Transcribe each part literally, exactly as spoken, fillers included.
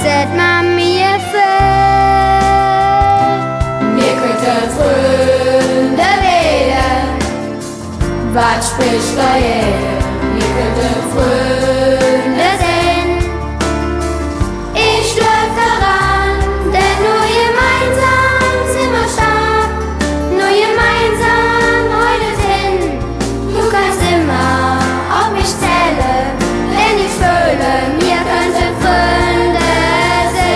Zet mer mir vör, mir künnte Fründe wääde. Wat spricht dagäge? Mir künnte Fründe sin. Ich gläuv doran, denn nor gemeinsam sin mer stark, nor gemeinsam hollt et hin. Do kanns immer op mich zälle, denn ich föhle, mir künnte Fründe sin.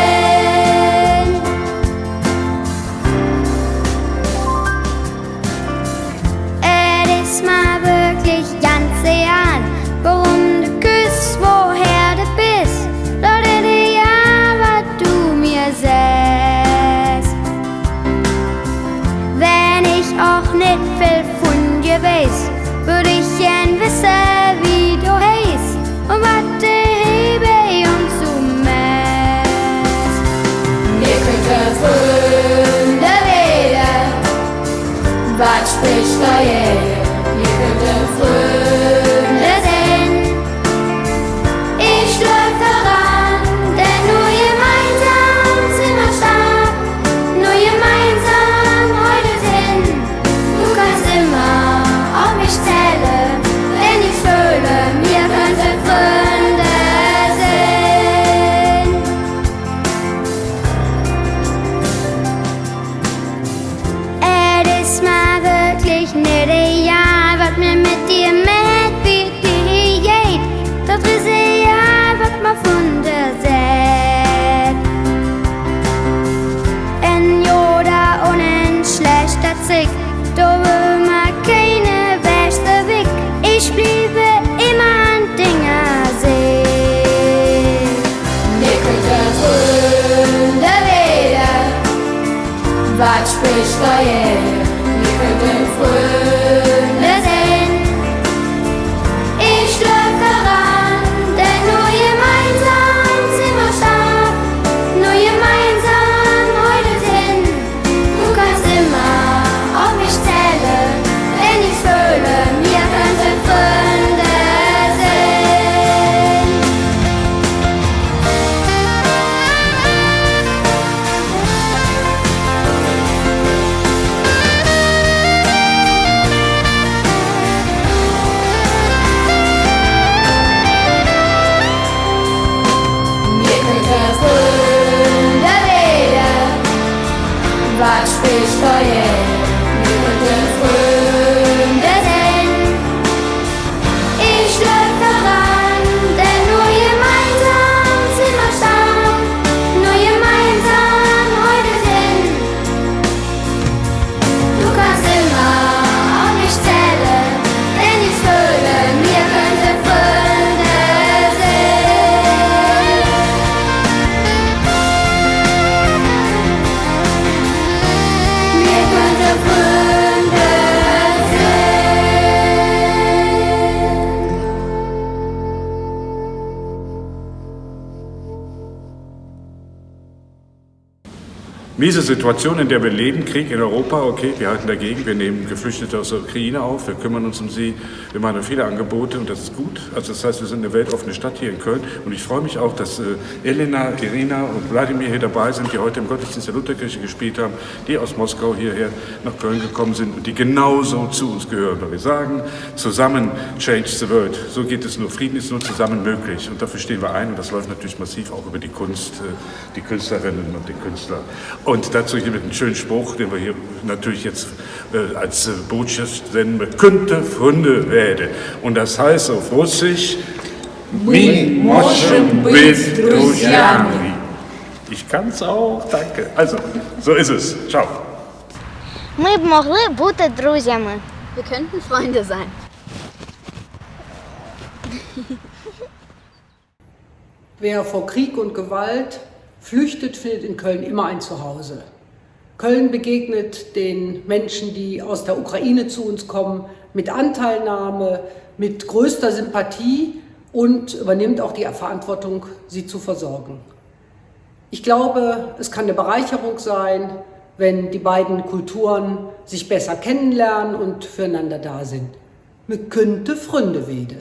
Et es mer wirklich ganz egal, woröm de küss, woher de bes, dat es egal, wat do mir sähs. Wann ich och nit vill vun dir weiß, wööd ich gään wesse, wie do heiß un wat de hee bei uns su mähs. Mir künnte Fründe wääde, wat spricht dagäge? Mir künnte Fründe sin. Ich gläuv doran, denn nor gemeinsam sin mer stark, nor gemeinsam hollt et hin. Do kanns immer op mich zälle, denn ich föhle, mir künnte Fründe sin. Et es mer wirklich nit egal, wat mer met dir mäht, wie et dir geiht. Dat es egal, wat mer vun der säht. En god oder en schläächter Zigg, do wölle mer keine Wäg zerwick. Ich bliev immer an dinger Sigg. Mir künnte Fründe wääde, wat spricht dagäge? Mir künnte Fründe sin. Ich gläuv doran, denn nor gemeinsam sin mer stark, nor gemeinsam hollt et hin. Do kanns immer op mich zälle, denn ich föhle, mir künnte Fründe sin. Mir künnte Fründe wääde, wat spricht dagäge? Mir künnte Fründe sin. Ich gläuv doran, denn nor gemeinsam sin mer stark, nor gemeinsam hollt et hin. Do kanns immer op mich zälle, denn ich föhle, mir künnte Fründe sin. Mir künnte Fründe sin. Miese Situation, in der wir leben, Krieg in Europa, okay, wir halten dagegen, wir nehmen Geflüchtete aus der Ukraine auf, wir kümmern uns um sie, wir machen viele Angebote und das ist gut. Also das heißt, wir sind eine weltoffene Stadt hier in Köln und ich freue mich auch, dass, äh, Elena, Irina und Wladimir hier dabei sind, die heute im Gottesdienst der Lutherkirche gespielt haben, die aus Moskau hierher nach Köln gekommen sind und die genauso zu uns gehören, weil wir sagen, zusammen change the world. So geht es nur, Frieden ist nur zusammen möglich und dafür stehen wir ein und das läuft natürlich massiv auch über die Kunst, äh, die Künstlerinnen und den Künstler. Und dazu hier mit einem schönen Spruch, den wir hier natürlich jetzt, äh, als, äh, Botschaft senden: Mir künnte Fründe wääde. Und das heißt auf Russisch: Мы можем быть друзьями. Ich kann's auch, danke. Also, so ist es. Ciao. Ми б могли быти друзями. Wir könnten Freunde sein. Wer vor Krieg und Gewalt flüchtet, findet in Köln immer ein Zuhause. Köln begegnet den Menschen, die aus der Ukraine zu uns kommen, mit Anteilnahme, mit größter Sympathie und übernimmt auch die Verantwortung, sie zu versorgen. Ich glaube, es kann eine Bereicherung sein, wenn die beiden Kulturen sich besser kennenlernen und füreinander da sind. Mir künnte Fründe wääde.